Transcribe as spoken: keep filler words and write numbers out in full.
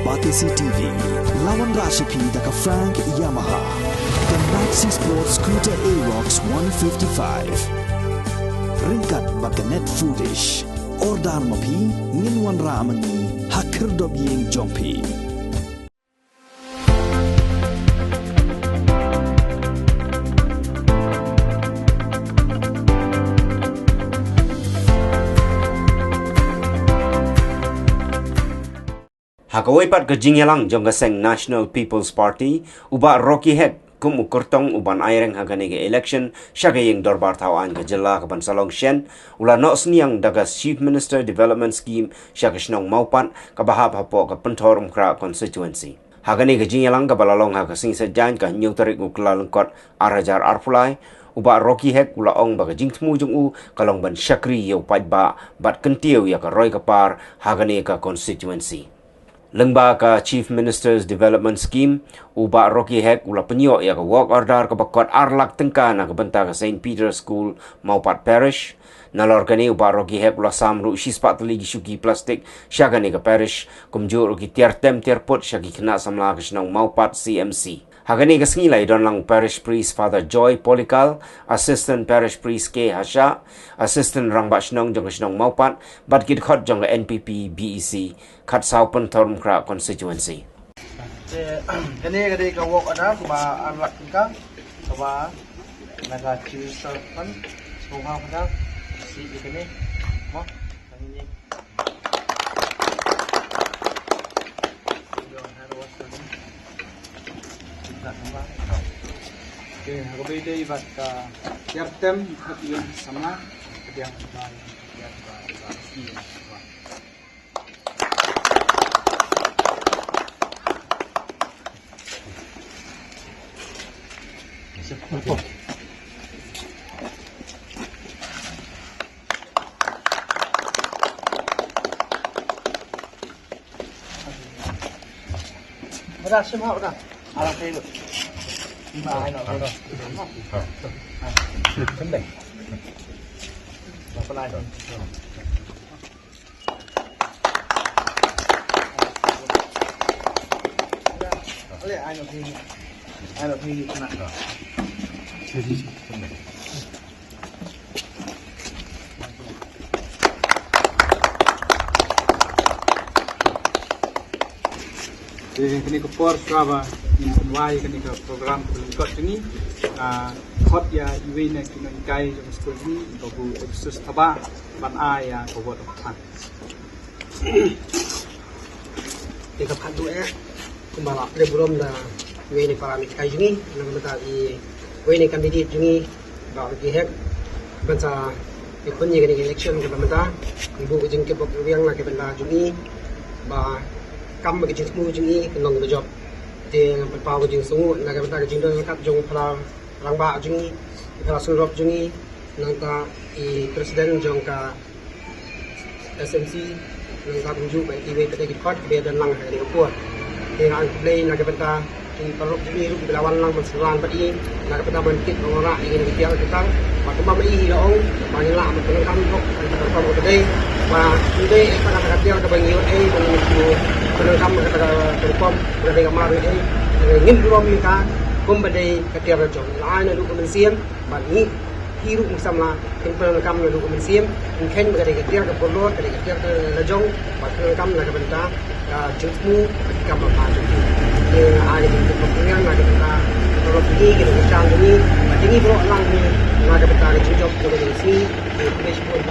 Batesi T V, la wanrah sha phi da ka Frank Yamaha, ka Maxi Sport Scooter Aerox one fifty-five. Ryngkat bad ka Net Foodish. Order ma phi, ngin wanrah ma ngi ha khyrdop ïing jong phi. Ha kawei pat ka jingïalang jong ka seng National People's Party, u Bah Rocky Hek, kum u kyrtong u ban aireng ha kane ka election sha ka ïing dorbar thaw aiñ ka jylla ka ban sa long shen, u la noh sniang da ka Chief Minister Development Scheme sha ka shnong Mawpat kaba hap hapoh ka Pynthorumkhrah constituency. Ha kane ka jingïalang kaba la long ha ka sngi Saitjaiñ ka hynñiew tarik u Kyllalyngkot ar hajar arphew lai, u Bah Rocky Hek u la ong ba ka jingthmu jong u ka long ban shakri ïa u paidbah bad kyntiew ïa ka roi ka par ha kane ka constituency. Lyngba ka Chief Minister's Development Scheme, u Bah Rocky Hek u la pynïoh ïa ka work order kaba kot ar lak tyngka na ka bynta ka Saint Peter's School, Mawpat Parish. Nalor kane u Bah Rocky Hek u la sam ruh shispah tylli ki shuki plastik sha kane ka parish, kumjuh ruh ki tiar tem tiar put sha ki khynnah samla ka shnong Mawpat C M C. Ha kane ka sngi la ïadon lang u Parish Priest Father Joy Polikal, Assistant Parish Priest K Hasha, Assistant Rangbah Shnong jong ka shnong Mawpat, bad ki dkhot jong ka N P P B E C, khatsaw Pynthorumkhrah constituency. Te, kane ka dei ka work order kaba ar lak tyngka, kaba na ka Chief Minister Fund, sngewbha pada, si kane, mo, kane ni. Okay, ha kaba ïadei bad ka tiar tem, ka tiar samla, ka tiar samla, ka tiar samla. Te kane ka por, shuwa ba ngin pynwai kane ka program ka lyngkot jong ngi, ah, khot ïa iwei na ki nonghikai jong ka skul jong ngi, Babu Exodus Thabah, ban ai ïa ka vote of thanks. Te ka phat duh eh, kumba la pynlong burom da iwei na para nonghikai jong ngi, na ka bynta iwei na candidate jong ngi, Bah Rocky Hek, ban sa ïakhun ïa kane ka election kaba mynta, ngi buh ka jingkyrpad kyrpang na ka bynta jong ngi, ba kam ba ka jingthmu jong ngi kan long kaba jop. Te ngan pynpaw ka jingsngewnguh na ka bynta ka jingdon ryngkat jong para rangbah jong ngi, para synrop jong ngi, nangta i president jong ka S M C, nangta kumjuh bad kiwei pat de ki dkhot kiba ïadon lang ha kane ka por. Te nga ai khublei na ka bynta ki paralok jong ngi ruh kiba la wan lang ban sngewbha bad ngi na ka bynta ban tip ban wanrah ïa kane ka tiar ka por. Bad kumba ma i hi la ong ba ngin lah ban pyndonkam hok kata ka rukom kaba dei. Ba ym dei eh kata ka tiar kaba ngi ïoh ei ban pyndonkam kata ka rukom kaba dei ka mar ei. Ngin burom ïa ka kumba dei ka tiar ka jong. La ai naduh ka mynsiem bad ngi hi ruh ngi samla kin pyndonkam naduh ka mynsiem, kin kheiñ ba ka dei ka tiar ka pyrlok, ka dei ka tiar ka lajong, bad pyndonkam na ka bynta ka jingthmu bad ki kam ba bha jong ki. Te nga ai ka jingkyrpad kyrpang na ka bynta ka pyrlok jong ngi, ka dei ka jingkyrpad jong ngi, bad jong ngi baroh lang ngi na ka bynta ka jingjop jong ka jingsngi. Te khublei shibun.